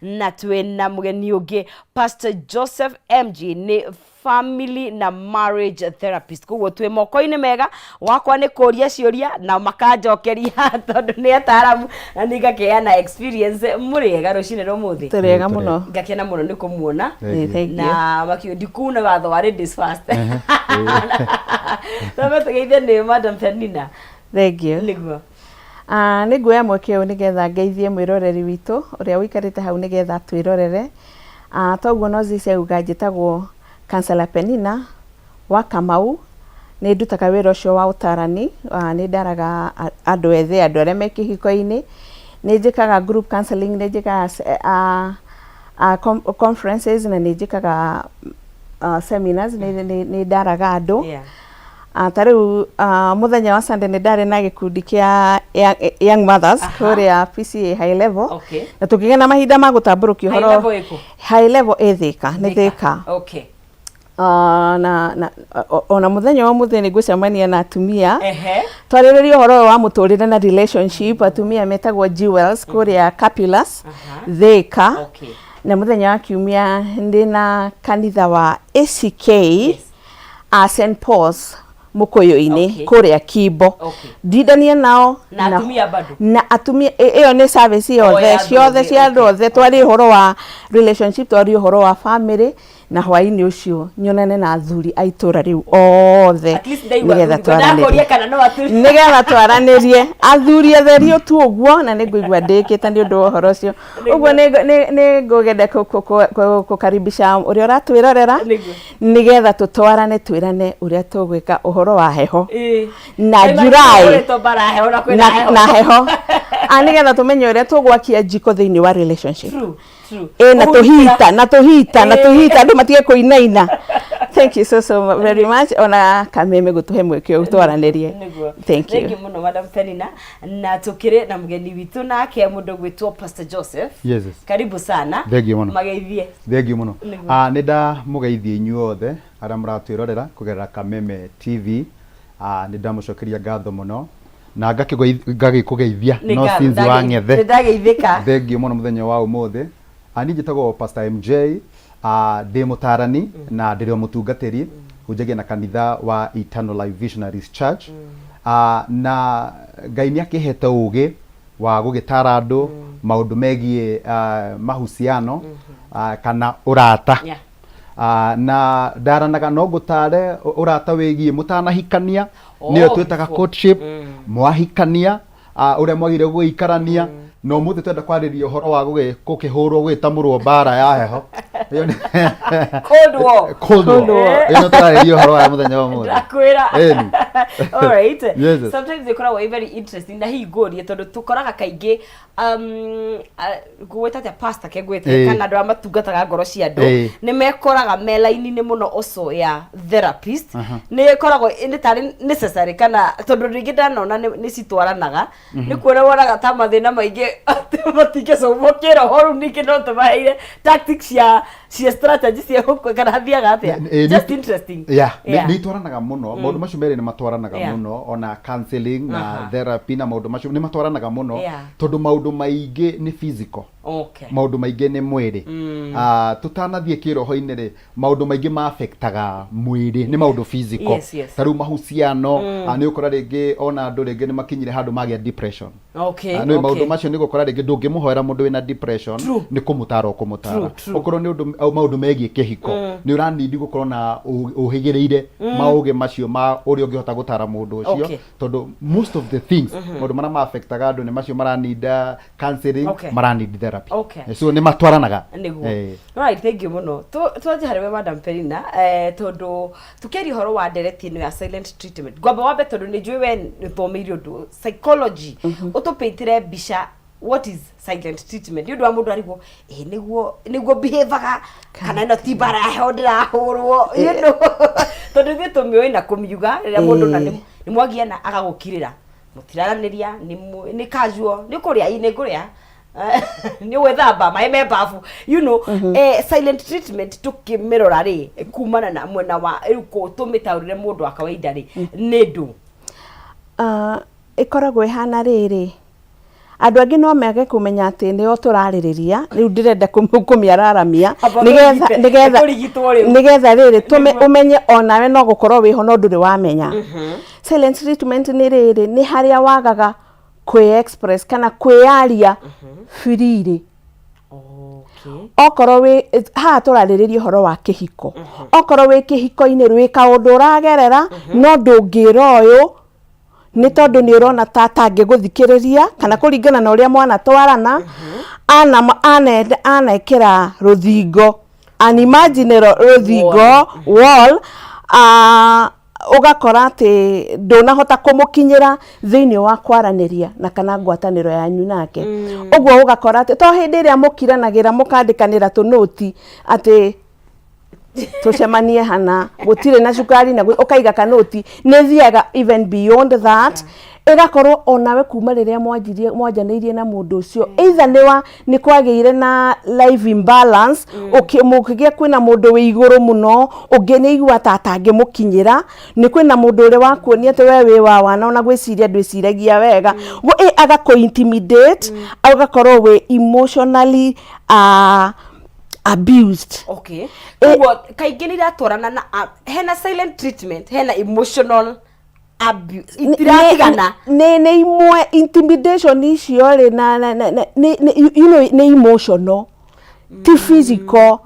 Na twĩna mũgeni ũngĩ, Pastor Joseph MG, nĩ family na marriage therapist. Koguo twĩ moko-inĩ mega. Wakwa nĩ kũria ciũria na makanjokeria, tondũ nĩ ataramu na nĩ ngakĩheana experience. Mũrĩega rũcinĩ rwa ũmũthĩ? Tũrĩega mũno. Ngakena mũno nĩ kũmuona. Thank you. Na makio ndikuna watho wa ladies first. Twambe tũgeithie nĩ Madam Penina. Thank you. Nĩguo. Ah, nĩ nguoya mweke ũyũ nĩgetha ngeithie mwĩroreri witũ ũrĩa ũikarĩte hau nĩgetha twĩrorere. Ah, toguo no Zici auga, njĩtagwo Counselor Penina wa Kamau. Nĩ ndutaga wĩra ũcio wa ũtarani. Ah, nĩ ndaraga andũ ethĩ, andũ arĩa me kĩhiko-inĩ. Nĩ njĩkaga group counseling, nĩ njĩkaga conferences na nĩ njĩkaga seminars, nĩ ndaraga andũ. Ta rĩu mũthenya wa Sunday nĩ ndarĩ na gĩkundi kĩa young mothers kũrĩa PCA High Level na tũkĩgĩa na mahinda ma gũtambũrũkia High ũhoro. level ĩkũ? High Level ĩ Thĩka, nĩ Thĩka. Na ona mũthenya wa mũthĩ nĩ ngũcemania na atumia twarĩrĩria ũhoro ũyũ wa mũtũrĩre na relationship, atumia metagwo Jewels kũrĩa Capulus, Thĩka. Na mũthenya wa Kiumia ndĩ na kanitha wa ACK a St Paul's Mũkũyũ-inĩ kũrĩa Kimbo. Ndindanie nao. Na atumia bado? Na atumia ĩyo nĩ service Oh, yothe ya andũ ciothe othe, cia andũ othe. Twarie ũhoro wa relationship, twarie ũhoro wa family, na hwaĩ-inĩ ũcio nyonane na athuri a itũra rĩu othe At least ndaigua nĩgetha athuri. Ndakũria twaranĩrie kana no athuri. Nĩgetha twaranĩrie athuri atheri tu ũguo, na nĩ ngũigua ndĩkĩte nĩ ũndũ wa ũhoro ũcio. Ũguo nĩ ngũgenda kũkaribisha ũrĩa ũratwĩrorera nĩgetha tũtwarane, twĩrane ũrĩa tũgwĩka ũhoro wa heho na Nĩ July makĩhũrĩtwo mbara ya heho na kwĩna na heho. Na heho, nĩgetha tũmenye ũrĩa tũgwakia njiko thĩinĩ wa relationship. True, true. Ĩ na Kũhurutĩra. tũhita na tũhita na tũhita andũ matige kũinaina. Thank you so so very much, ona Kameme gũtũhe mweke ũyũ twaranĩrie. Nĩguo. Thank you. Thank you mũno, Madam Penina. Na tukĩrĩ na mũgeni witũ nake mũndũ gwĩtwo Pastor Joseph. Yes. Karibu sana. Thank you mũno. Mageithie. Thank you mũno. Nĩguo. Ah, nĩ ndamũgeithia inyuothe arĩa mũratwĩrorera kũgerera Kameme TV. Ah, nĩ ndamũcokeria ngatho mũno na ngagĩkũgeithia Nĩ no ngatho, sinzi wa ng'ethe. Nĩ ndageithĩka. Thank you mũno mũthenya wa ũmũthĩ. Ah, niĩ njĩtagwo Pastor MJ. Ah, ndĩ mũtarani na ndĩrĩ o mũtungatĩri, hunjagia na kanitha wa Eternal Life Visionaries Church. Ah, na Ngai nĩ akĩhete ũgĩ wa gũgĩtara andũ maũndũ megiĩ mahusiano kana ũrata. Na ndaranaga no ngũtare ũrata wĩgiĩ mũtanahikania, nĩyo twĩtaga before. courtship, mwahikania, ũrĩa mwagĩrĩire gũgĩikarania. Na ũmũthĩ twenda kwarĩria ũhoro wa gũkĩhũrwo, gũgĩtamũrwo mbara ya heho. Ĩyo Cold war. Cold war. Cold war. Ĩyo nĩyo tũrarĩria ũhoro wa mũthenya wa ũmũthĩ. Ndakwĩra. Ĩni. All right. Yes. Sometimes ĩkoragwo ĩ very interesting na hihi ngũrie, tondũ tũkoraga kaingĩ ngũgwĩta atĩa, pastor ke ngwĩte kana andũ arĩa matungataga ngoro cia andũ nĩ mekoraga me laini-inĩ mũno ũco ya therapist. Nĩ ĩkoragwo nĩ tarĩ necessary, kana tondũ rĩngĩ ndanona nĩ citwaranaga, nĩ kuona wonaga ta mathĩna maingĩ atĩ matingĩcũmwo kĩroho, rĩu ningĩ no tũmaheire tactics cia strategy cia gũkũ, kana hathiaga atĩa? Just interesting. Yeah, nĩ itwaranaga mũno. Maũndũ macio merĩ nĩ matwaranaga mũno, ona counseling na therapy na maũndũ macio nĩ matwaranaga mũno tondũ maũndũ maingĩ nĩ physical, maũndũ maingĩ nĩ mwĩrĩ. Ah, tũtanathiĩ kĩroho-inĩ rĩ, maũndũ maingĩ ma affectaga mwĩrĩ nĩ maũndũ physical. Ta rĩu mahusiano, nĩ ũkora rĩngĩ ona andũ rĩngĩ nĩ makinyire handũ magĩa depression. Ah, nĩ maũndũ macio nĩ gũkora rĩngĩ ndũngĩmũhoera mũndũ wĩna depression, nĩ kũmũtara ũkũmũtara. True, true. Okorwo nĩ ũndũ maũndũ megiĩ kĩhiko, nĩ ũranindi gũkorwo na ũhĩgĩrĩire maũgĩ macio ma ũrĩa ũngĩhota gũtara mũndũ ũcio, tondũ most of the things, maũndũ marĩa ma affectaga andũ nĩ macio maraninda counseling, maranindi therapy. So nĩ matwaranaga. Nĩguo. Eh. Right, thank you mũno. Twanjie harĩ we, Madam Perina, tondũ tũkĩaria ũhoro wa ndereti ĩno ya silent treatment, ngwamba wambe, tondũ nĩ njũĩ we nĩ ũthomeire ũndũ psychology, ũtũpĩtĩre mbica, what is silent treatment, nĩ ũndũ wa mũndũ arigwo ĩ nĩguo behavior kana ĩno ti mbara ya heho ndĩrahũrwo, tondũ ithuĩ tũmĩũĩ na kũmiuga rĩrĩa mũndũ na nĩ mwagiana agagũkirĩra, mũtiraranĩria, nĩ casual, nĩ kũrĩa ĩ nĩ ngũrĩa, nĩ gwĩthamba maĩ me bafu. Silent treatment tũkĩmĩrora rĩ, kumana na mwena wa rĩu tũmĩtaũrĩre mũndũ wa kawaida rĩ, nĩ ndũ? Ĩkoragwo ĩhana rĩrĩ, Andũ angĩ no mage kũmenya atĩ nĩo tũrarĩrĩria rĩu, ndĩrenda kũmĩararamia Amba nĩgetha tũrigite- nĩgetha tũrigitwo rĩu. Nĩgetha rĩrĩ tũme ũmenye onawe no gũkorwo wĩho no ndũrĩ wamenya. Silent treatment nĩ rĩrĩ, nĩ harĩa wagaga kwĩ express kana kwĩyaria freely. Okorwo wĩ haha tũrarĩrĩria ũhoro wa kĩhiko, okorwo wĩ kĩhiko-inĩ, wĩ kaũndũ ũragerera no ndũngĩra ũyũ nĩ tondũ nĩ ũrona ta atangĩgũthikĩrĩria kana kũringana na ũrĩa mwanatwarana, ana anekĩra rũthingo, an imagine rũthingo, wall, ũgakora atĩ ndũnahota kũmũkinyĩra thĩinĩ wa kwaranĩria na kana ngwatanĩro yanyu nake. Ũguo ũgakora atĩ to hĩndĩ ĩrĩa mũkiranagĩra, mũkandĩkanĩra tũnũti atĩ tũcemanie hana, gũtirĩ na cukari, na ũkaiga kanoti, nĩ thiaga even beyond that. Ĩgakorwo onawe kuma rĩrĩa mwanjirie, mwanjanĩirie na mũndũ ũcio, either nĩ wa nĩ kwagĩire na life imbalance, mũkĩgĩa kwĩna mũndũ wĩ igũrũ mũno, ũngĩ nĩ aigua ta atangĩmũkinyĩra, nĩ kwĩna mũndũ ũrĩa wakuonia atĩ we wĩ wa wana, ona gwĩciria ndwĩciragia wega. Agakũ intimidate, ũgakorwo wĩ emotionally abused. Okay, koguo kaingĩ nĩ iratwarana na hena silent treatment, hena emotional abuse, itiratigana. Nĩ imwe intimidation icio rĩ na nĩ you know, nĩ emotional, ti physical.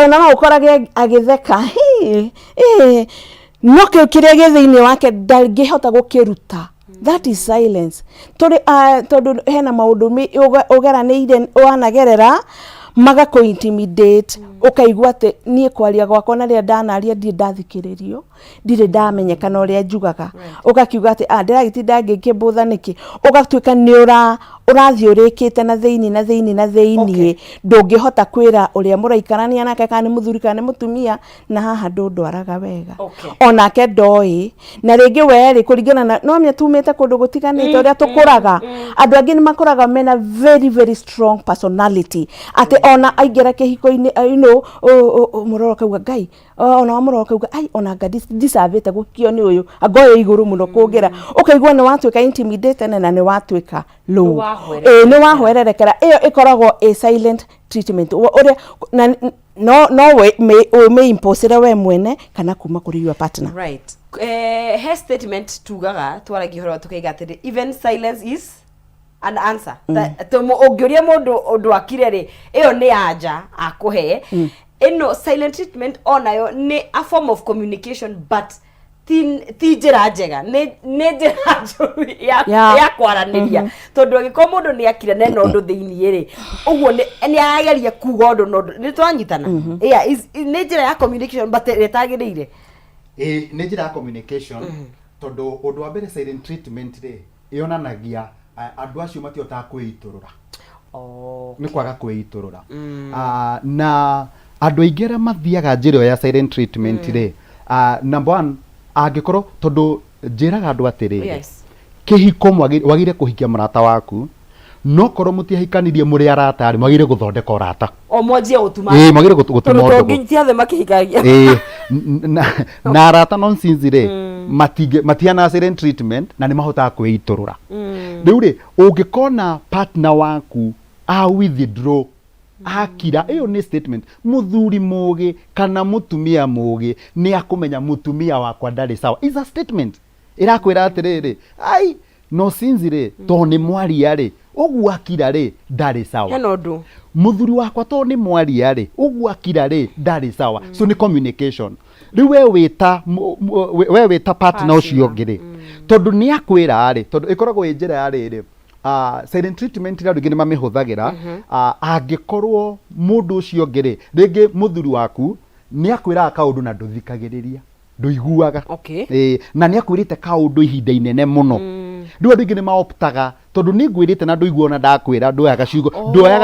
Ona no ũkorage agĩtheka, "Hi, eh," no kĩu kĩrĩa gĩ thĩinĩ wake ndangĩhota gũkĩruta. That is silence. Tũrĩ tondũ hena maũndũ ũgeranĩire, wanagerera magakũ intimidate, ũkaigua atĩ niĩ kwaria gwakwa na rĩrĩa ndanaria ndirĩ ndathikĩrĩrio, ndirĩ ndamenyeka na ũrĩa njugaga, ũgakiuga atĩ ndĩragĩtinda ngĩkĩmbũtha nĩkĩ? Ũgatuĩka nĩ ũrathiĩ ũrĩkĩte na thĩinĩ na thĩinĩ na thĩinĩ, ndũngĩhota kwĩra ũrĩa mũraikarania nake, kana nĩ mũthuri kana nĩ mũtumia, na haha ndũndwaraga wega. Onake ndoĩ na rĩngĩ werĩ kũringana na no mĩa tumĩte kũndũ gũtiganĩte, ũrĩa tũkũraga. Andũ angĩ nĩ makũraga mena very very strong personality, atĩ ona aingĩra kĩhiko-inĩ, mũrora ũkauga Ngai, ona wamũrora ũkauga ai, ona nga ndicabĩte gũkio nĩ ũyũ, anga ũyũ igũrũ mũno kũngĩra, ũkaigua nĩ watuĩka intimidated na nĩ watuĩka low. Nĩ wahwererekera. Ĩĩ, nĩ wahwererekera. Ĩyo ĩkoragwo ĩ silent treatment ũrĩa na no ũmĩimposĩre we mwene kana kuma kũrĩ your partner. Right, he statement tugaga twaragia ũhoro tukaiga atĩrĩ, even silence is an answer. Ũngĩũria mũndũ ũndũ akire rĩ, ĩyo nĩ anja akũhe. Ĩno silent treatment onayo nĩ a form of communication, but ti njĩra njega, nĩ njĩra njũru ya ya kwaranĩria, tondũ angĩkorwo mũndũ nĩ akire na ena ũndũ thĩiniĩ rĩ, ũguo nĩ arageria kuga ũndũ na ũndũ nĩ twanyitana. Yeah, nĩ njĩra ya communication but ĩrĩa ĩtagĩrĩire. Ĩ nĩ njĩra ya communication, tondũ ũndũ wa mbere, silent treatment rĩ, yonanagia andũ acio matihotaga kwĩitũrũra. Nĩ kwaga kwĩitũrũra. Na andũ aingĩ arĩa mathiaga njĩra ĩyo ya silent treatment rĩ, number one, angĩkorwo, tondũ njĩraga andũ atĩrĩrĩ, kĩhiko wagĩrĩire kũhikia mũrata waku, no korwo mũtiahikanirie mũrĩ arata rĩ, mwagĩrĩire gũthondeka ũrata. O mwanjie gũtuma. Ĩĩ, mwagĩrĩire gũtuma tondũ to ũndũgũ. nginya ti othe makĩhikagia. Ĩĩ, na arata nonsense rĩ, matihanaga silent treatment na nĩ mahotaga kwĩitũrũra. Rĩu rĩ, ũngĩkona partner waku a withdraw, akira, ĩyo nĩ statement. Mũthuri mũgĩ kana mũtumia mũgĩ nĩ akũmenya mũtumia wakwa ndarĩ sawa. Is a statement ĩrakwĩra atĩrĩrĩ, ai, no since rĩ, to nĩ mwaria rĩ, ũguo akira rĩ, ndarĩ sawa. Hena ũndũ. Mũthuri wakwa to nĩ mwaria rĩ, ũguo akira rĩ, ndarĩ sawa. So nĩ communication. Rĩu we wĩta we wĩta partner ũcio ũngĩ rĩ, tondũ nĩ akwĩra rĩ, tondũ ĩkoragwo ĩ njĩra ya rĩrĩ, silent treatment rĩ, andũ aingĩ nĩ mamĩhũthagĩra angĩkorwo mũndũ ũcio ũngĩ rĩ, rĩngĩ mũthuri waku nĩ akwĩraga kaũndũ na ndũthikagĩrĩria, ndũiguaga. Ĩĩ, na nĩ akwĩrĩte kaũndũ ihinda inene mũno. Rĩu andũ aingĩ nĩ maoptaga, tondũ nĩ ngwĩrĩte na ndũiguaga, na ndakwĩra nduoyaga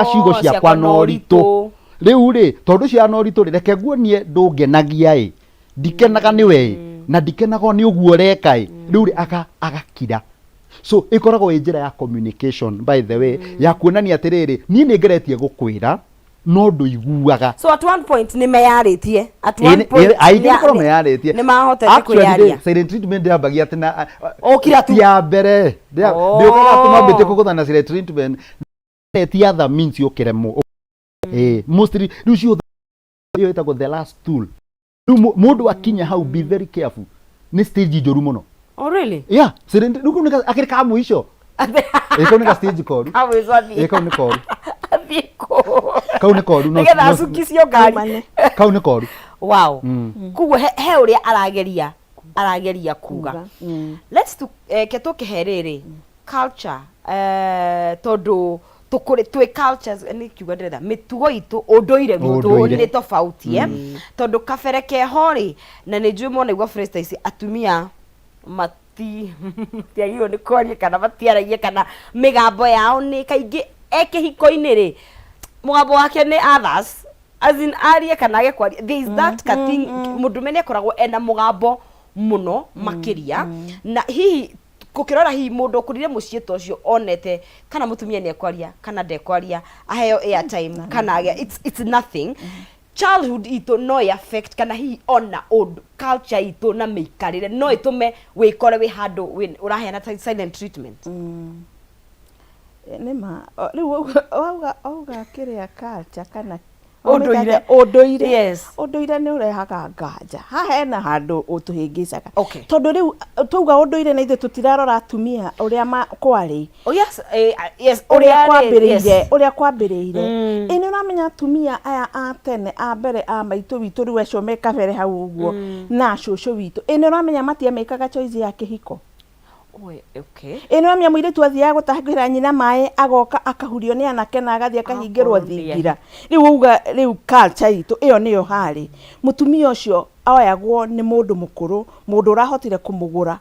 ciugo ciakwa na ũritũ. Rĩu rĩ, tondũ cia na ũritũ rĩ, reke nguonie ndũngenagia ĩ, ndikenaga nĩ we ĩ, na ndikenaga nĩ ũguo ũreka ĩ. Rĩu rĩ, agakira. So ĩkoragwo ĩ njĩra ya communication, by the way, ya kuonania atĩrĩrĩ, niĩ nĩ ngeretie gũkwĩra. No ndũiguaga. So at one point nĩ meyarĩtie, at one point Aingĩ nĩ korwo meyarĩtie. Nĩ mahotete Actually, kwĩyaria. Silent treatment ndĩambagia atĩ na Ũkira tu. Ti ya mbere. Ndĩũkaga atĩ mambĩtie kũgũthana na silent treatment, ti other means ũkĩremwo. Mostly rĩu ciothe ĩyo ĩtagwo the last tool. Rĩu mũndũ akinya hau, be very careful, nĩ stage njũru mũno. Oh, really? Yeah, silent rĩu kau nĩ akĩrĩ ka mũico. Kau nĩ ka stage koru. Kamũico athiĩ. Kau nĩ koru. Athiĩ kũ? Kau nĩ koru, no Nĩgetha acukicio ngari. Aumane. Kau nĩ koru. Wow. Koguo he ũrĩa arageria kuga. Let's to ke tũkĩhe rĩrĩ culture, tondũ tũkũrĩ twĩ cultures, nĩ kiugo ndĩretha, mĩtugo itũ, ũndũire witũ Ũndũire. nĩ tofauti, tondũ kabere keho rĩ, na nĩ njũĩ mona igua phrase ta ici, atumia matiagĩrĩirwo nĩ kwaria kana matiaragia kana mĩgambo yao nĩ kaingĩ e kĩhiko-inĩ rĩ, mũgambo wake nĩ others, as in arie kana age kwaria, there is that ka thing, mũndũme nĩ akoragwo ena mũgambo mũno makĩria. Na hihi gũkĩrora hihi mũndũ ũkũrire mũciĩ ta ũcio onete kana mũtumia nĩ ekwaria kana ndekwaria, aheo airtime kana age, it's nothing. Childhood itũ no ĩ affect kana hihi ona ũndũ culture itũ na mĩikarĩre no ĩtũme wĩkore wĩ handũ ũraheana silent treatment. Nĩ ma. Rĩu wauga kĩrĩa culture kana Ũndũire. Ũndũire. Yes. Ũndũire nĩ ũrehaga nganja haha, hena handũ ũtũhĩngĩcaga, tondũ rĩu twauga ũndũire na ithuĩ tũtirarora atumia ũrĩa kwarĩ. Oh yes, yes. Ũrĩa ũrĩa rĩ, kwambĩrĩire. Yes. Ũrĩa kwambĩrĩire, ĩ nĩ ũramenya atumia aya a tene, a mbere, a maitũ witũ, rĩu acio me kabere hau ũguo na cũcũ witũ, ĩ nĩ ũramenya matiamĩkaga choice ya kĩhiko. Oi, okay. Ĩ nĩ ũramenya mũirĩtu athiaga gũtahĩra nyina maĩ, agoka akahurio nĩ anake na agathiĩ akahingĩrwo Akorwo nĩ thingira. Rĩu uga rĩu culture itũ ĩyo nĩyo harĩ mũtumia ũcio oyagwo nĩ mũndũ mũkũrũ, mũndũ ũrahotire kũmũgũra,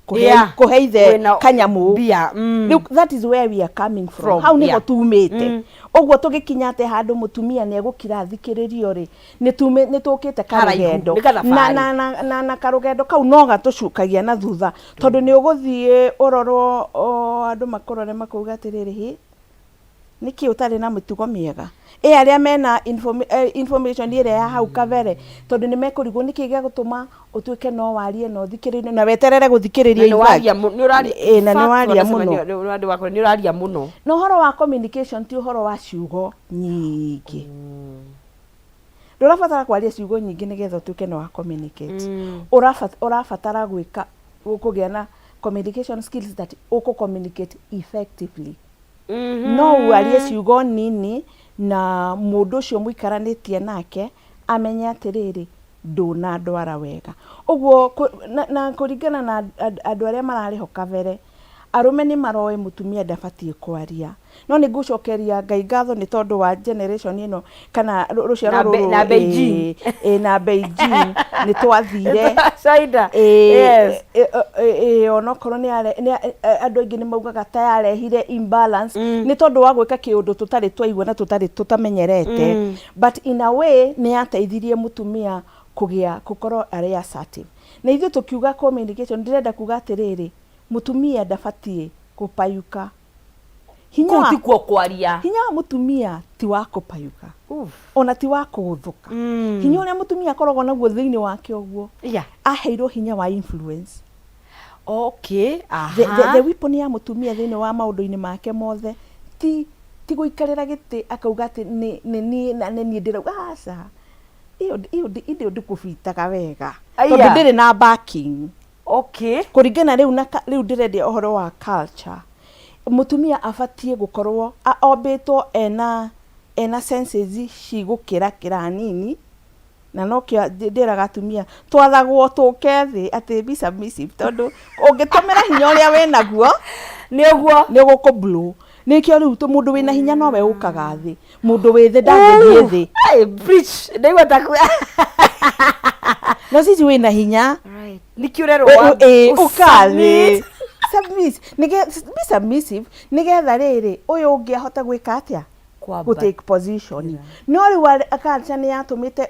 kũhe kũhe ithe Wĩna kanyamũ. mbia. Rĩu that is where we are coming from. From, hau nĩho tumĩte. Ũguo tũgĩkinya atĩ handũ mũtumia nĩ egũkira athikĩrĩrio rĩ, nĩ tũkĩte Haraihu, karũgendo nĩ gathabarĩ. Na karũgendo kau no gatũcukagia na thutha, tondũ nĩ ũgũthiĩ ũrorwo o, andũ makũrore makauga atĩrĩrĩ, hĩ, nĩkĩ ũtarĩ na mĩtugo mĩega? Ĩ arĩa mena information ĩrĩa ya hau kabere, tondũ nĩ mekũrigwo nĩkĩ gĩa gũtũma ũtuĩke no warie na ũthikĩrĩrie na weterere gũthikĩrĩria. Na nĩ waria nĩ ũraria. Ĩ, na nĩ waria mũno. Nĩ ũraria mũno. Na ũhoro wa communication ti ũhoro wa ciugo nyingĩ. Ndũrabatara kwaria ciugo nyingĩ nĩgetha ũtuĩke nĩ wa communicate. Ũrabatara gwĩka kũgĩa na communication skills that ũkũ communicate effectively. No warie ciugo nini na mũndũ ũcio mũikaranĩtie nake amenye atĩrĩrĩ, ndũnandwara wega ũguo. Na kũringana na andũ arĩa mararĩ ho kabere, arũme nĩ maroĩ mũtumia ndabatiĩ kwaria. No nĩ ngũcokeria Ngai ngatho nĩ tondũ wa generation ĩno kana rũciaro rũrũ Na Beijing. Ĩ, na Beijing nĩ twathire. China. Ĩ, onokorwo andũ aingĩ nĩ maugaga ta yarehire imbalance nĩ tondũ wa gwĩka kĩũndũ tũtarĩ twaigua na tũtarĩ tũtamenyerete, but in a way nĩ yateithirie mũtumia kũgĩa gũkorwo arĩ assertive. Na ithuĩ tũkiuga communication, ndĩrenda kuga atĩrĩrĩ, mũtumia ndabatiĩ kũpayuka hinya Kũu ti kuo kwaria. Hinya wa mũtumia ti wa kũpayuka, Uff. ona ti wa kũgũthũka. Hinya ũrĩa mũtumia akoragwo naguo thĩinĩ wake ũguo, aheirwo hinya wa influence. The weapon ya mũtumia thĩinĩ wa maũndũ-inĩ make mothe ti gũikarĩra gĩtĩ akauga atĩ nĩ niĩ na nĩ niĩ ndĩrauga. Aca, ĩyo ĩyo ndĩkũbitaga wega tondũ ndĩrĩ na backing. Kũringana rĩu na rĩu ndĩrendia ũhoro wa culture, mũtumia abatiĩ gũkorwo ombĩtwo ena senses cigũkĩra kĩra nini, na nokĩo ndĩraga atumia twathagwo tũke thĩ atĩ be submissive, tondũ ũngĩtũmĩra hinya ũrĩa wĩnaguo Nĩ ũguo. Nĩ ũgũkũ blow. Nĩkĩo rĩu mũndũ wĩna hinya nowe ũkaga thĩ, mũndũ wĩ thĩ ndangĩthiĩ thĩ. Hey, preach. Ndaigua ta No cici wĩna hinya. Right. Nĩkĩo ũrerwo Ĩ, ũka thĩ, submit, be submissive, nĩgetha rĩrĩ ũyũ ũngĩ ahote gwĩka atĩa? Gũ take position. No rĩu culture nĩ yatũmĩte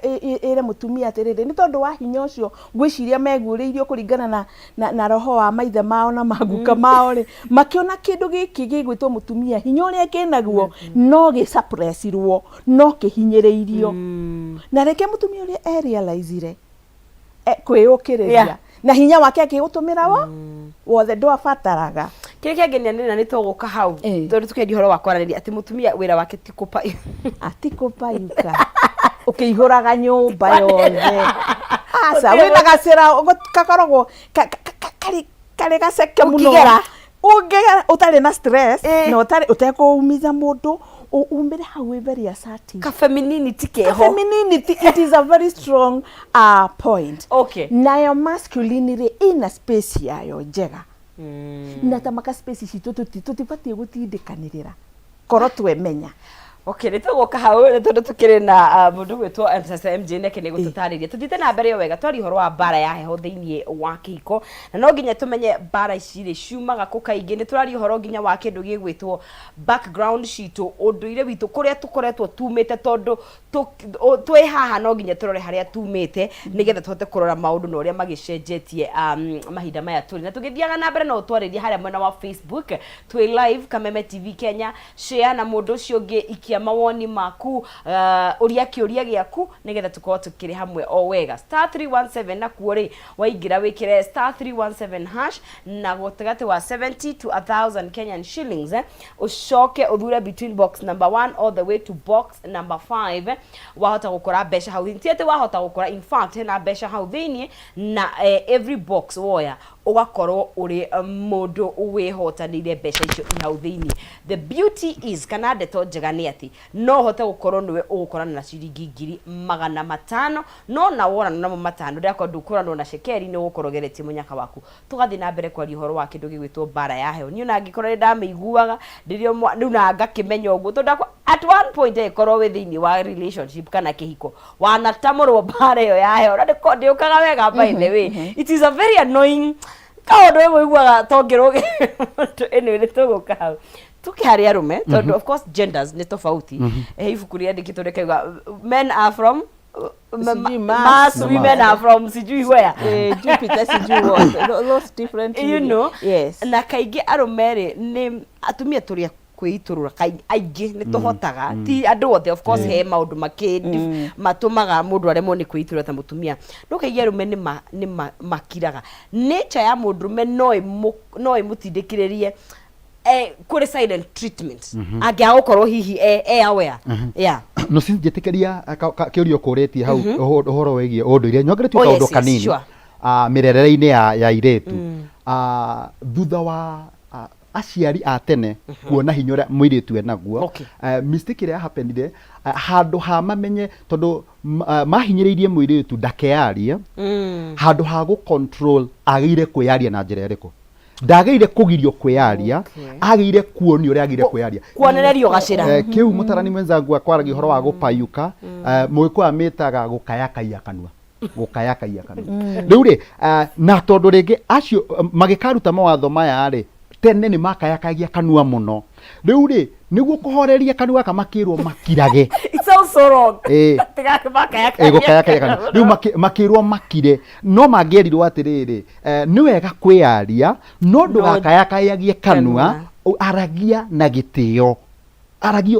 ĩre mũtumia atĩrĩrĩ, nĩ tondũ wa hinya ũcio ngwĩciria meguũrĩirio kũringana na, na, na roho wa maithe mao na maguka mao rĩ, makĩona kĩndũ gĩkĩ gĩgwĩtwo mũtumia hinya ũrĩa kĩnaguo no gĩsuppressirwo, no kĩhinyĩrĩirio. Na reke mũtumia ũrĩa e realize-ire kwĩyũkĩrĩria na hinya wake akĩũtũmĩra wo wothe ndwabataraga. Kĩrĩa kĩangenia nĩ na nĩ tũgũka hau tondũ tũkĩendia ũhoro wa kwaranĩria atĩ mũtumia wĩra wake ti kũpa Ati kũpayuka ũkĩihũraga nyũmba yothe. Aca, wĩna gacĩra gakoragwo karĩ karĩ gaceke mũno. Ũngĩgera. Ũngĩgera ũtarĩ na stress na ũtarĩ ũtekũumiza mũndũ umĩre hau wĩ very assertive. Ka femininity keho. Femininity, it is a very strong point. Nayo masculinity ina space yayo njega. Na ta maka space citũ tũtibatiĩ gũtindĩkanĩrĩra korwo twemenya. Okay, nĩ tũgũka hau nĩ tondũ tũkĩrĩ na mũndũ gwĩtwo Msasa MJ nake nĩ gũtũtarĩria. Tũthiĩte na mbere o wega twaria ũhoro wa mbara ya heho thĩinĩ wa kĩhiko na no nginya tũmenye mbara ici rĩ ciumaga kũ kaingĩ. Nĩ tũraria ũhoro nginya wa kĩndũ gĩgwĩtwo background citũ, ũndũire witũ, kũrĩa tũkoretwo tumĩte, tondũ twĩ haha no nginya tũrore harĩa tumĩte nĩgetha tũhote kũrora maũndũ na ũrĩa magĩcenjetie mahinda maya tũrĩ. Na tũgĩthiaga na mbere no ũtwarĩrie harĩa mwena wa Facebook, twĩ live Kameme TV Kenya. Share na mũndũ ũcio ũngĩ, ikia mawoni maku, ũria kĩũria gĩaku nĩgetha tũkorwo tũkĩrĩ hamwe o wega. Star 317 nakuo rĩ, waingĩra wĩkĩre star 317 hash na gatagatĩ wa 70 to 1000 Kenyan shillings, ũcoke ũthure between box number 1 all the way to box number 5. Wahota gũkora mbeca hau thĩinĩ, ti atĩ wahota gũkora, in fact hena mbeca hau thĩinĩ, na every box woya ũgakorwo ũrĩ mũndũ wĩhotanĩire mbeca icio i hau thĩinĩ. The beauty is, kana ndeto njega nĩ atĩ no ũhote gũkorwo nĩwe ũgũkorana na ciringi 500,000, no na wonana namo matano ndĩrakorwo ndũkũranwo na cekeri, nĩ ũgũkorwo ũgeretie mũnyaka waku. Tũgathiĩ na mbere kwaria ũhoro wa kĩndũ gĩgwĩtwo mbara ya heho. Niĩ ona angĩkorwo nĩ ndamĩiguaga rĩrĩa rĩu na ngakĩmenya ũguo, tondũ at one point angĩkorwo wĩ thĩinĩ wa relationship kana kĩhiko wanatamũrwo mbara ĩyo ya heho na ndĩũkaga wega, by the way it is a very annoying kaũndũ ĩmwe ũiguaga tongĩrũge. Anyway, nĩ tũgũka hau tuke harĩ arũme tondũ of course genders nĩ tofauti. Ibuku rĩandĩkĩtwo rĩkauga men are from sijui Mars, Mars. Women are from sijui where. Jupiter, sijui what. Those different you know. Yes. Na kaingĩ arũme rĩ, nĩ atumia tũrĩ a kwĩitũrũra aingĩ nĩ tũhotaga, ti andũ othe of course, he maũndũ makĩ matũmaga mũndũ aremwo nĩ kwĩitũrũra ta mũtumia, no kaingĩ arũme nĩ makiraga. Nature ya mũndũrũme no ĩmũtindĩkĩrĩrie kũrĩ silent treatment angĩaga gũkorwo hihi e aware, yeah. No since njĩtĩkĩria kĩũria ũkũrĩtie hau ũhoro wĩgiĩ ũndũire, nyongerete kaũndũ kanini. Mĩrerere-inĩ ya airĩtu. Thutha wa aciari a tene kuona hinya ũrĩa mũirĩtu enaguo, mistake ĩrĩa yahapenire, handũ ha mamenye tondũ mahinyĩrĩirie mũirĩtu ndakearie, handũ ha gũ control agĩire kwĩyaria na njĩra ĩrĩkũ, ndagĩire kũgirio kwĩyaria, agĩire kuonio ũrĩa agĩire kwĩyaria. Kuonererio gacĩra. Kĩu mũtarani mwenzangu akwaragia ũhoro wa gũpayuka, mũgĩkũyũ amĩtaga gũkayakaia kanua, gũkayakaia kanua. Rĩu rĩ, na tondũ rĩngĩ acio magĩkaruta mawatho maya rĩ, tene nĩ makayakagia kanua mũno. Rĩu rĩ, nĩguo kũhoreria kanua gaka makĩrwo makirage. It sounds so wrong. Tiga makayakaia. Gũkayakaia kanua. Rĩu makĩrwo makire, no mangĩerirwo atĩrĩrĩ, nĩ wega kwĩyaria no ndũgakayakayagie kanua, Kanua. Aragia na gĩtĩo, aragia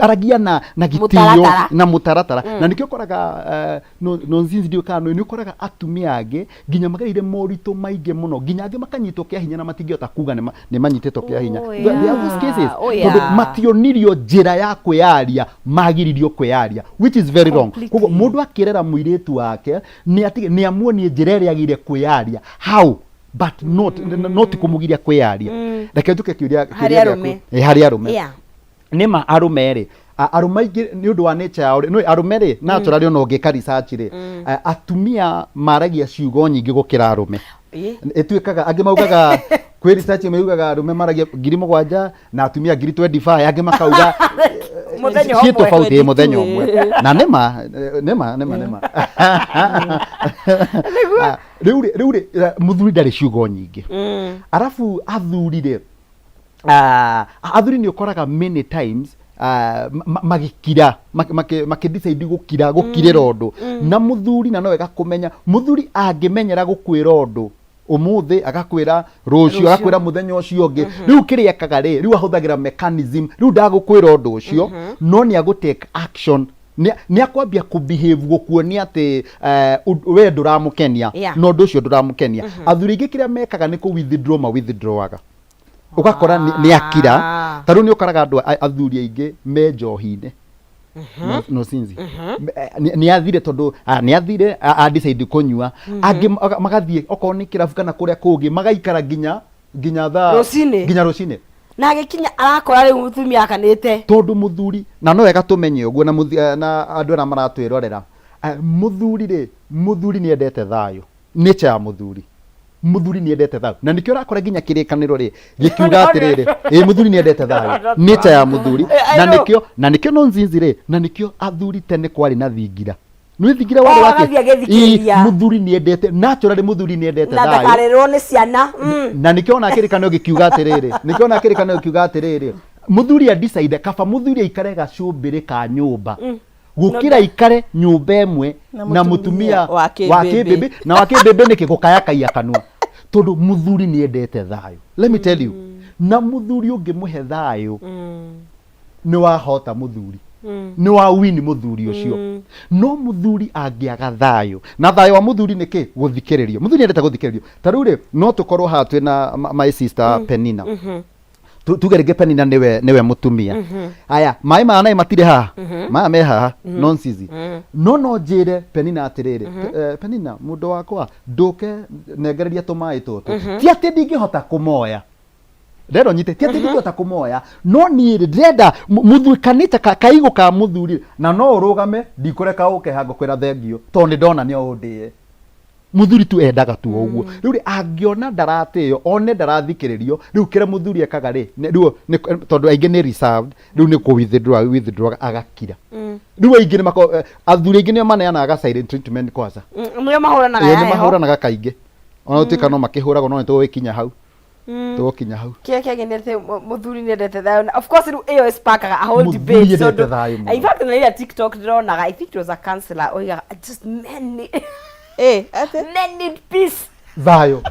aragia na gĩtĩo Mũtaratara. Na mũtaratara. Na nĩkĩo ũkoraga no nzinzi ndiũ kana nĩ ũkoraga atumia angĩ nginya magereire moritũ maingĩ mũno, nginya angĩ makanyitwo kĩa hinya na matingĩhota kuga nĩ manyitĩtwo kĩa hinya. There are those cases tondũ mationirio njĩra ya kwĩyaria, magiririo kwĩyaria, which is very wrong. Koguo mũndũ akĩrera mũirĩtu wake nĩ atige nĩ amuonie njĩra ĩrĩa agĩrĩire kwĩyaria how, but not kũmũgiria kwĩyaria. Reke njuke kĩũria Harĩ kĩũria gĩaku. Arũme. Harĩ arũme. Nĩma arũme rĩ, arũme aingĩ nĩ ũndũ wa nature yao rĩ, nĩ arũme rĩ, naturally ona ũngĩka research rĩ, atumia maragia ciugo nyingĩ gũkĩra arũme. Ĩtuĩkaga angĩ maugaga kwĩ research maugaga arũme maragia 7,000 na atumia 25,000, angĩ makauga Mũthenya ciĩ ũmwe. tofauti. Mũthenya ũmwe na nĩma nĩma nĩma nĩma. Rĩu rĩ, mũthuri ndarĩ ciugo nyingĩ. Arabu athuri rĩ, athuri nĩ ũkoraga many times ah, magĩkira makĩ decide gũkira gũkirĩra ũndũ na mũthuri na no wega kũmenya mũthuri angĩmenyera gũkwĩra ũndũ ũmũthĩ agakwĩra rũciũ Rũciũ. Agakwĩra mũthenya ũcio ũngĩ. Rĩu kĩrĩa ekaga rĩ, rĩu ahũthagĩra mechanism, rĩu ndagũkwĩra ũndũ ũcio no nĩ agũ take action, nĩ akwambia kũ behave gũkuonia atĩ we ndũramũkenia na ũndũ ũcio ndũramũkenia. Athuri aingĩ kĩrĩa mekaga nĩ kũ withdraw, ma withdrawaga, ũgakora nĩ akira. Ta rĩu nĩ ũkoraga andũ athuri aingĩ me njohi-inĩ no sinzi. Nĩ athire tondũ nĩ athire a decide kũnyua, angĩ magathiĩ okorwo nĩ kĩrabu kana kũrĩa kũngĩ, magaikara nginya thaa Rũcinĩ. Nginya rũcinĩ. Na agĩkinya arakora rĩu mũtumia akanĩte. Tondũ mũthuri, na no wega tũmenye ũguo na na andũ arĩa maratwĩrorera, mũthuri rĩ, mũthuri nĩ endete thayũ. Nature ya mũthuri, mũthuri nĩ endete thayũ, na nĩkĩo ũrakora nginya kĩrĩkanĩro rĩ gĩkiuga atĩrĩrĩ, ĩ mũthuri nĩ endete thayũ, nature ya mũthuri. I Na know. nĩkĩo na nĩkĩo no nzinzi rĩ, na nĩkĩo athuri tene kwarĩ na thingira, nĩ thingira warĩ Oh, wake. agathiĩ agĩthikĩrĩria. Ĩ, mũthuri nĩ endete naturally, mũthuri nĩ endete na thayũ. Ndakarĩrwo nĩ ciana. Na nĩkĩo ona kĩrĩkanĩro gĩkiuga atĩrĩrĩ, nĩkĩo ona kĩrĩkanĩro gĩkiuga atĩrĩrĩ, mũthuri a decide kaba mũthuri aikare gacũmbĩrĩ ka nyũmba gũkĩra aikare nyũmba ĩmwe na na mũtumia mũtumia wa wa kĩmbĩmbĩ. Kĩmbĩmbĩ na wa kĩmbĩmbĩ nĩkĩ gũkayakaia kanua, tondũ mũthuri nĩ endete thayũ, let me tell you. Na mũthuri ũngĩmũhe thayũ nĩ wahota mũthuri, nĩ wa win mũthuri ũcio. No mũthuri angĩaga thayũ, na thayũ wa mũthuri nĩ kĩ? Gũthikĩrĩrio. Mũthuri endete gũthikĩrĩrio. Ta rĩu rĩ, no tũkorwo haha twĩna my sister Penina. Tuge rĩngĩ Penina nĩwe mũtumia. Aya maĩ maya naĩ matirĩ haha, maya me haha nonsense. No njĩre Penina atĩrĩrĩ, Penina mũndũ wakwa, ndũke nengereria tũmaĩ tũtũ. Ti atĩ ndingĩhota kũmoya, ndĩrenda ũnyite, ti atĩ ndingĩhota kũmoya, no niĩ rĩ ndĩrenda mũthuri kanĩta kaigũ ka mũthuri, na no ũrũgame, ndikũreka ũke haha ngũkwĩra thengiũ tondũ nĩ ndona nĩ ũndĩe. Mũthuri tu endaga tu o ũguo. Rĩu rĩ, angĩona ndaratĩo, one ndarathikĩrĩrio, rĩu kĩrĩa mũthuri ekaga rĩ, rĩu tondũ aingĩ nĩ reserved, rĩu nĩ kũ withdraw, withdraw agakira. Rĩu aingĩ nĩ athuri aingĩ nĩo maneanaga silent treatment kwanza. Nĩo mahũranaga Ĩĩ, ya nĩ heho. Mahũranaga kaingĩ, ona gũtuĩka no makĩhũragwo, no nĩ tũgũgĩkinya hau, tũgũkinya hau. Kĩrĩa kĩangĩ nĩ atĩ mũthuri nĩ endete thayũ, na of course rĩu ĩyo ĩsparkaga a whole Mũthuri debate endete tondũ thayũ mũno. In fact, na ira TikTok ndĩronaga, I think it was a counselor oigaga just men need, Eh, atĩ? Men need peace. Thayũ.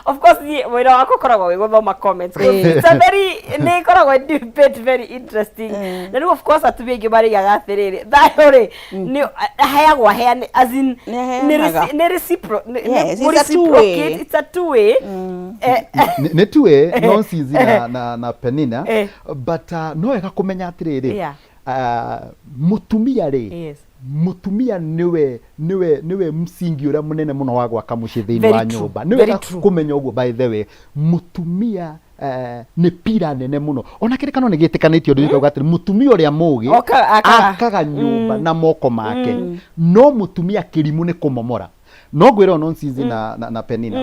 Of course niĩ wĩra wakwa ũkoragwo wĩ gũthoma comments 'cause it's a very, nĩ ĩkoragwo debate very interesting. Na rĩu of course atumia aingĩ marĩgaga atĩrĩrĩ, thayũ rĩ nĩ aheagwo aheane, as in Nĩ nĩ aheanaga. nĩ Yes, it's a two-way. reciprocate, it's a two way. Nĩ tuwe nonsense na Penina. But no wega kũmenya atĩrĩrĩ, mũtumia rĩ, mũtumia nĩwe msingi ũrĩa mũnene mũno wa gwaka mũciĩ thĩinĩ Very wa true. nyũmba. Nĩ Very wega true. kũmenya ũguo. By the way, mũtumia nĩ pira nene mũno, ona kĩrĩkano nĩ gĩtĩkanĩtio ũndũ gĩkauga atĩrĩ, mũtumia ũrĩa mũgĩ Akaga. Akaga nyũmba na moko make, no mũtumia kĩrimũ nĩ kũmomora. No ngwĩra nonsense na Penina,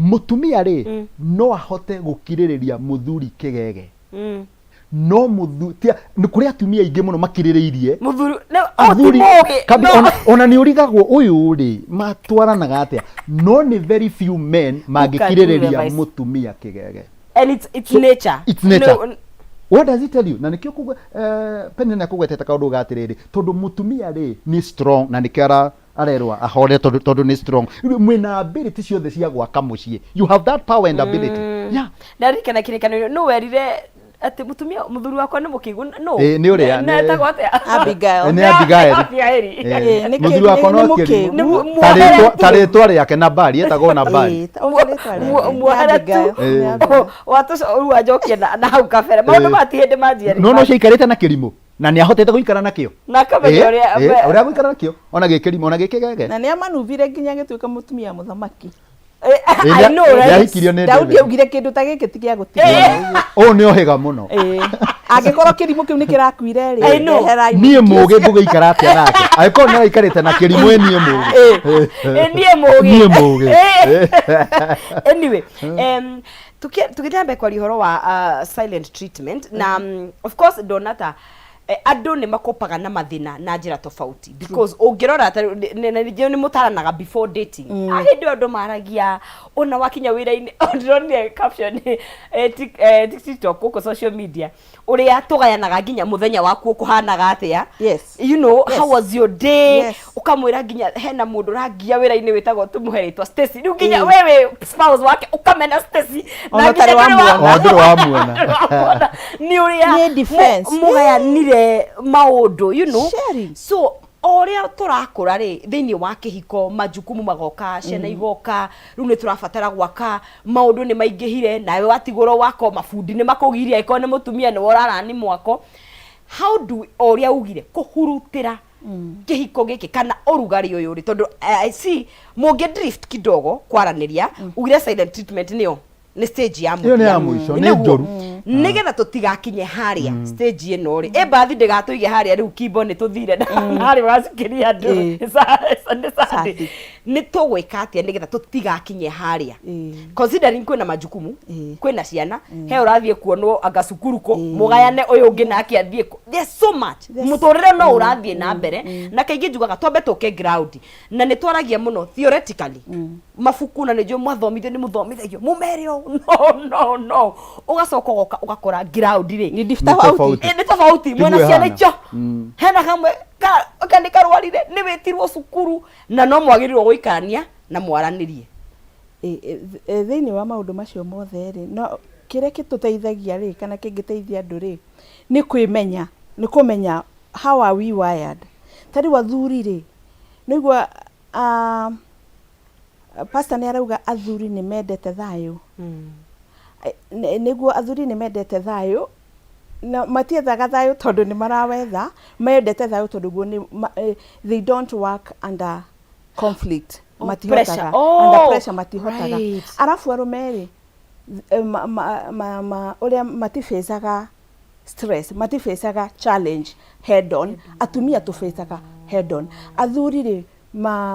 mũtumia rĩ, no ahote gũkirĩrĩria mũthuri kĩgege, no nĩ kũrĩ atumia aingĩ mũno makirĩrĩirie Mũthuri nĩ athuri ti mũgĩ kabi ona nĩ ũrigagwo ũyũ rĩ matwaranaga atĩa, no nĩ very few men mangĩkirĩrĩria device. Mũtumia kĩgege. And it's nature. It's nature. No, what does it tell you? Na nĩkĩo kugwe Penina kũgwetete kaũndũ ga atĩrĩrĩ, tondũ mũtumia rĩ nĩ strong, na nĩkĩo arerwo ahore tondũ nĩ strong. Rĩu mwĩna ability ciothe cia gwaka mũciĩ, you have that power and ability, yeah. Ndarikana kĩrĩkanĩro nũ werire atĩ mũtumia mũthuri wakwa nĩ mũkĩgu no. Ĩ, nĩ ũrĩa, Na etagwo atĩa? Abigail. Nĩ Abigail. Abigail. Ĩ, Mũthuri wakwa nĩ no mũkĩgu. kĩrimũ. Nĩ Ta muohere tu. ta rĩtwa rĩake Nabali, etagwo Nabali. Ĩ, ũguo rĩtwa rĩake. Nĩ Muohere tu. Abigail, nĩ Abigail. Watũco rĩu anjokie na hau kabere maũndũ maya ti hĩndĩ manjia. No ũcio aikarĩte na kĩrimũ na nĩ ahotete gũikara nakĩo. Na akamenya ũrĩa ũrĩa gũikara nakĩo, ona gĩ kĩrimũ, ona gĩ kĩgege. Na nĩ amanuvire nginya agĩtuĩka mũtumia mũthamaki. I know, right? Nĩahikirio nĩ Daudi David. augire kĩndũ ta gĩkĩ ti gĩa gũtigwo. Ũũ nĩ ohĩga mũno. Ĩ, angĩkorwo kĩrimũ kĩu nĩ kĩrakuire rĩ, I know. ndeherai Niĩ mũhiki mũgĩ ũcio. ngũgĩikara atĩa nake angĩkorwo nĩ araikarĩte na kĩrimũ? Ĩ niĩ mũgĩ. Ĩ, niĩ mũgĩ. Niĩ mũgĩ. Anyway, tũgĩthiĩ na mbere kwaria ũhoro wa silent treatment na of course ndona ta Andũ nĩ makopaga na mathĩna na njĩra tofauti, because ũngĩrora ta rĩu, na ningĩ nĩ mũtaranaga before dating. Hĩndĩ ĩyo andũ maragia ona wakinya wĩra-inĩ, ndĩronire caption TikTok gũkũ social media, ũrĩa tũgayanaga nginya mũthenya waku ũkũhanaga atĩa. How was your day? Ũkamwĩra nginya hena mũndũ ũrangia wĩra-inĩ wĩtagwo, tũmũhe rĩtwa Stacy, rĩu nginya wewe spouse wake ũkamena Stacy. Ona nginya ũtarĩ ndũrĩ wamuona. O, ndũrĩ wamuona. Ndũrĩ wamuona. Nĩ ũrĩa Nĩ defense. mũgayanire maũndũ. Sharing. So o ũrĩa tũrakũra rĩ, thĩinĩ wa kĩhiko majukumu magoka, ciana igoka, rĩu nĩ tũrabatara gwaka, maũndũ nĩ maingĩhire, nawe watigũrwo wako, mabundi nĩ makũgiria, angĩkorwo nĩ mũtumia nĩwe ũrarani mwako. How do, o ũrĩa ugire, kũhurutĩra kĩhiko gĩkĩ kana ũrugarĩ ũyũ rĩ, tondũ I see mũngĩ drift kidogo kwaranĩria, ugire silent treatment nĩyo nĩ stage ya Ĩyo nĩ ya mũthia. mũico, nĩ Nĩguo. njũru. Nĩgetha tũtigakinye harĩa stage ĩno rĩ, ĩmbathi ndĩgatũige harĩa rĩu kimbo nĩ tũthire na harĩa ũracikiria andũ. Nĩ Sunday. Sunday. Nĩ tũgwĩka atĩa nĩgetha tũtigakinye harĩa, considering kwĩna majukumu, kwĩna ciana, he ũrathiĩ kuonwo anga cukuru kũ, mũgayane ũyũ ũngĩ nake athiĩ kũ? There's so much, mũtũrĩre no ũrathiĩ na mbere, na kaingĩ njugaga twambe tũke ground, na nĩ twaragia mũno theoretically mabuku, na nĩ njũĩ mwathomithio nĩ mũthomithagio mũmere ũũ, no no no ũgacoka ũgoka ũgakora ground rĩ Nĩ Nĩ tofauti. tofauti. Nĩ tofauti. Tiguo Mwena ciana ĩhana. icio hena kamwe ka nĩ karwarire, nĩ wĩtirwo cukuru, na no mwagĩrĩirwo gũikarania na mwaranĩrie. Thĩinĩ wa maũndũ macio mothe rĩ, no kĩrĩa gĩtũteithagia rĩ, kana kĩngĩteithia andũ rĩ, nĩ kwĩmenya, nĩ kũmenya how are we wired. Ta rĩu athuri rĩ, nĩigua pastor nĩ arauga athuri nĩ mendete thayũ. Nĩguo athuri nĩ mendete thayũ, na matiethaga thayũ tondũ nĩ marawetha, mendete thayũ tondũ guo nĩ they don't work under conflict. Oh, matihotaga pressure. Oh, under pressure matihotaga. Arabu arũme rĩ, ũrĩa matifacaga stress, matifacaga challenge head on. Atumia tũfacaga head on. Athuri rĩ,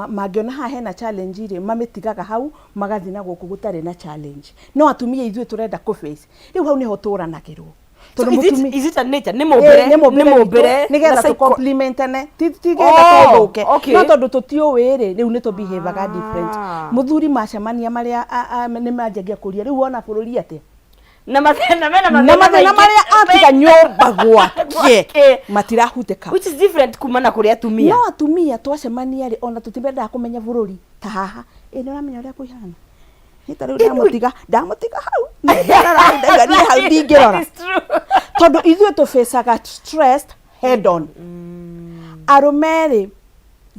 mangĩona haha hena challenge rĩ, mamĩtigaga hau, magathiĩ na gũkũ gũtarĩ na challenge. No atumia ithuĩ tũrenda kũ face. Rĩu hau nĩho tũranagĩrwo. So Tondũ is it, is it a nature? Nĩ mũmbĩre? Nĩ mũmbĩre nĩ witũ, mũmbĩre nĩgetha na tũ complementane, ti getha tũthũke, no tondũ tũtiũĩ rĩ, rĩu nĩ tũbehavaga different. Mũthuri macemania marĩa nĩ manjagia kũria, rĩu wona bũrũri atĩa? Na mathĩna mena na mathĩna mathĩna maingĩ. Marĩa atiga nyũmba gwake Gwake. matirahutĩka. Which is different kuma na kũrĩ atumia. No atumia twacemania rĩ, ona tũtimendaga kũmenya bũrũri ta haha. Ĩ nĩ ũramenya ũrĩa kũihana? Nĩ ta rĩu ndamũtiga hau. Nĩ ndarora hau, ndauga niĩ hau ndingĩrora. That is true. Tondũ ithuĩ tũfacaga stress head on. Arũme rĩ,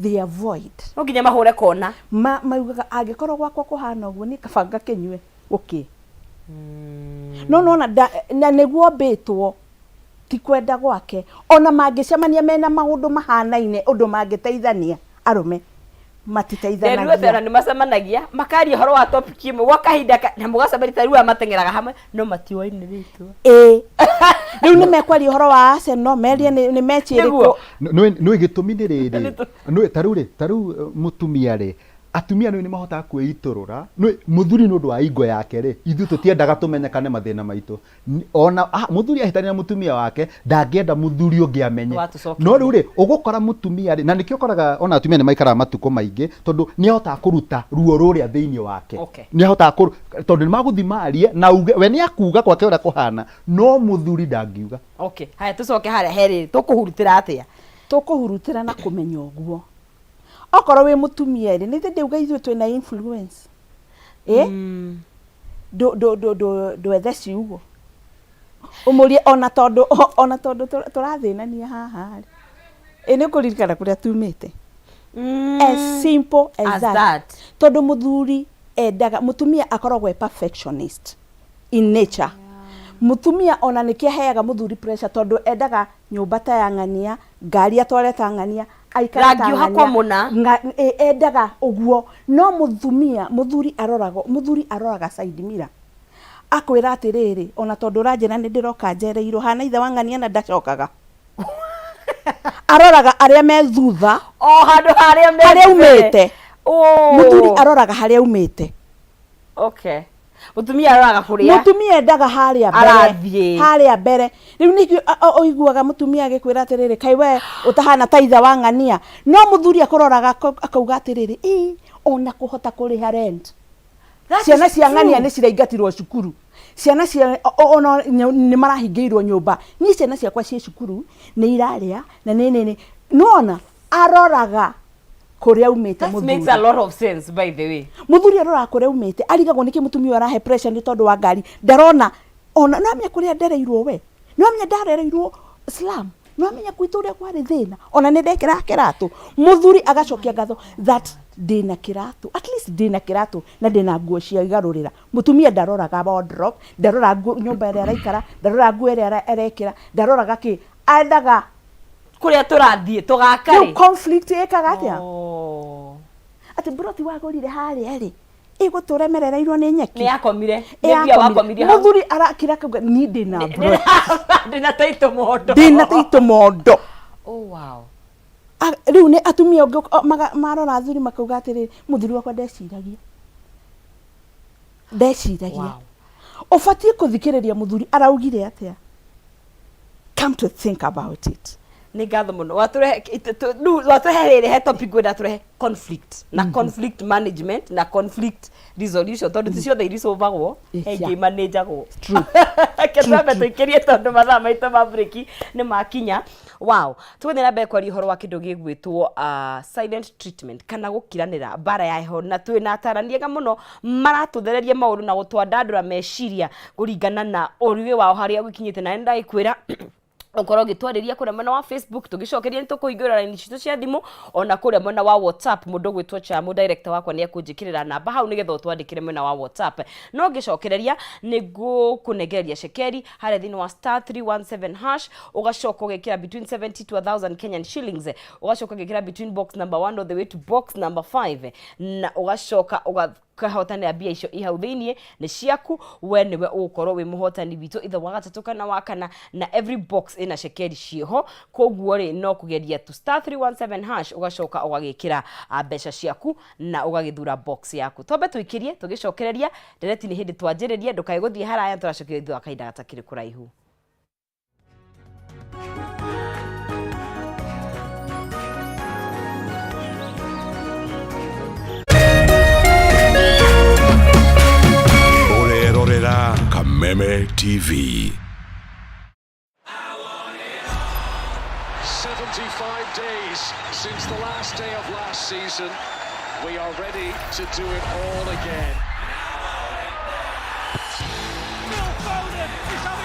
they avoid. No nginya mahũre kona. Maugaga angĩkorwo gwakwa kũhana ũguo, niĩ kaba ngakĩnyue gũkĩ no nona na nĩguo mbĩtwo, ti kwenda gwake. Ona mangĩcemania mena maũndũ mahanaine, ũndũ mangĩteithania, arũme Nderuo matiteithanagia. Ona nĩ macemanagia makaria ũhoro wa topic ĩmwe gwa kahinda na mũgacemania ta rĩu aya mateng'eraga hamwe no matiũaine rĩtwa. Ĩĩ, rĩu nĩ mekwaria ũhoro wa Arsenal, merie nĩ mechi ĩrĩkũ. Nĩguo. Nĩ gĩtũmi nĩ rĩrĩ, nĩ ta rĩu rĩ, ta rĩu mũtumia rĩ, atumia nĩ mahotaga kwĩitũrũra. Nĩ mũthuri nĩ ũndũ wa ingo yake rĩ, ithuĩ tũtiendaga tũmenyekane mathĩna maitũ. Ona mũthuri ahĩtania na mũtumia wake, ndangĩenda mũthuri ũngĩ amenye. Watũcokeria. No rĩu rĩ, ũgũkora mũtumia rĩ, na nĩkĩo ũkoraga ona atumia nĩ maikaraga matukũ maingĩ, tondũ nĩ ahotaga kũruta ruo rũrĩa thĩinĩ wake. Nĩ ahotaga tondũ nĩ magũthiĩ marie na uge we nĩ akuga gwake ũrĩa kũhana, no mũthuri ndangiuga. Okay, haya, tũcoke harĩa herĩ, tũkũhurutĩra atĩa? Tũkũhurutĩra na kũmenya ũguo okorwo wĩ mũtumia rĩ, nĩ ndĩuga ithuĩ twĩna influence ĩ ndwethe ciugo ũmũrie, ona tondũ tũrathĩnania haha rĩ, ĩ nĩ ũkũririkana kũrĩa tumĩte. As simple as, As that. that. Tondũ mũthuri endaga mũtumia akoragwo e perfectionist in nature. Mũtumia ona nĩkĩo aheaga mũthuri pressure, tondũ endaga nyũmba ta ya ng'ania, ngari atware ta ng'ania, aikare ta Rangi ũhakwo ng'ania. mũna. Endaga ũguo, no mũtumia, mũthuri aroraga side mirror, akwĩra atĩrĩrĩ, ona tondũ ũranjĩra nĩ ndĩroka njereirwo hana ithe wa ng'ania na ndacokaga, aroraga arĩa me thutha. O handũ harĩa me Harĩa mbere. umĩte. Oh. Mũthuri aroraga harĩa umĩte. Okay. Mutumia aroraga kuria Mutumia endaga haria mbere. Arathiĩ. Haria mbere. Riu nikio ũiguaga mutumia agĩkwĩra atĩrĩrĩ, kaĩ we ũtahana ta ithe wa ng'ania. No mũthuri akũroraga akauga atĩrĩrĩ, ĩ ona kũhota kũrĩha rent. That Ciana is cia ng'ania true. nĩ ciraingatirwo cukuru. Ciana cia ona nĩ marahingĩirwo nyũmba. Niĩ ciana ciakwa ciĩ cukuru nĩ irarĩa na nĩ nĩ nĩ. Nĩwona aroraga kũrĩa aumĩte. That makes a Mũthuri. lot of sense, by the way. Mũthuri aroraga kũrĩa aumĩte, arigagwo nĩkĩ mũtumia ũyũ arahe pressure nĩ tondũ wa ngari. Ndarona ona nĩwamenya kũrĩa ndereirwo, we nĩwamenya ndarereirwo slum, nĩwamenya gwitũ ũrĩa kwarĩ thĩna, ona nĩ ndekĩraga kĩratũ. Mũthuri agacokia ngatho that ndĩna kĩratũ, at least ndĩna kĩratũ na ndĩna nguo cia igarũrĩra. Mũtumia ndaroraga wardrobe, ndaroraga nguo nyũmba ĩrĩa araikara, ndaroraga nguo ĩrĩa arekĩra, ndaroraga kĩ, endaga kuria turathie tugaka. Rĩu ri conflict ĩkaga atĩa? Oh. Atĩ mburoti wagũrire harĩa rĩ, ĩgũtũremerereirwo nĩ nyeki. Nĩ yakomire, nĩ mbia wakomirie hau. Mũthuri arakira akauga ni ndĩna mburoti, ndina taito mondo. Ndĩna taito mondo. Oh wow. Rĩu nĩ atumia ũngĩ marora athuri makauga atĩrĩrĩ, mũthuri wakwa ndeciragia, ndeciragia. Ũbatiĩ kũthikĩrĩria mũthuri araugire atĩa. Come to think about it. Nĩ ngatho mũno watũrehe rĩu watũrehe rĩrĩ he topic ngwenda tũrehe, conflict na conflict management na conflict resolution, tondũ ti ciothe irisolvagwo, he ingĩ imanĩnjagwo. Reke twambe tũikĩrie tondũ mathaa maitũ ma break nĩ makinya. Wow, tũgũthiĩ na mbere kwaria ũhoro wa kĩndũ gĩgwĩtwo silent treatment kana gũkiranĩra mbara ya heho, na twĩna atarani ega mũno maratũthereria maũndũ na gũtwandandũra meciria kũringana na ũruĩ wao harĩa gũkinyĩte. Na nĩ ndagĩkwĩra ũkorwo ũgĩtwarĩria kũrĩa mwena wa Facebook. Tũgĩcokeria nĩ tũkũhingũra raini citũ cia thimũ, ona kũrĩa mwena wa WhatsApp mũndũ ũgwĩtwo Chamu, director wakwa, nĩ ekũnjĩkĩrĩra namba hau nĩgetha ũtwandĩkĩre mwena wa WhatsApp. No ngĩcokereria nĩ ngũkũnengereria cekeri harĩa thĩinĩ wa *317#, ũgacoka ũgekĩra between 70 to 1000 Kenyan shillings, ũgacoka ũgekĩra between box number 1 all the way to box number 5, na ũgacoka ũkahotanĩra mbia icio i hau thĩiniĩ. Nĩ ciaku, we nĩwe ũgũkorwo wĩ mũhotani witũ ithe wa gatatũ kana wa kana, na every box ĩna cekeri ciĩho. Koguo rĩ, no kũgeria tu *317# ũgacoka ũgagĩkĩra mbeca ciaku na ũgagĩthura box yaku. Twambe tũikĩrie, tũgĩcokereria ndereti nĩ hĩndĩ twanjĩrĩria. Ndũkae gũthiĩ haraya, tũracokeria thutha wa kahinda gatakĩrĩ kũraihu. Ũrerorera Kameme TV. 75 days since the last day of last season. We are ready to do it all again. Phil Foden is having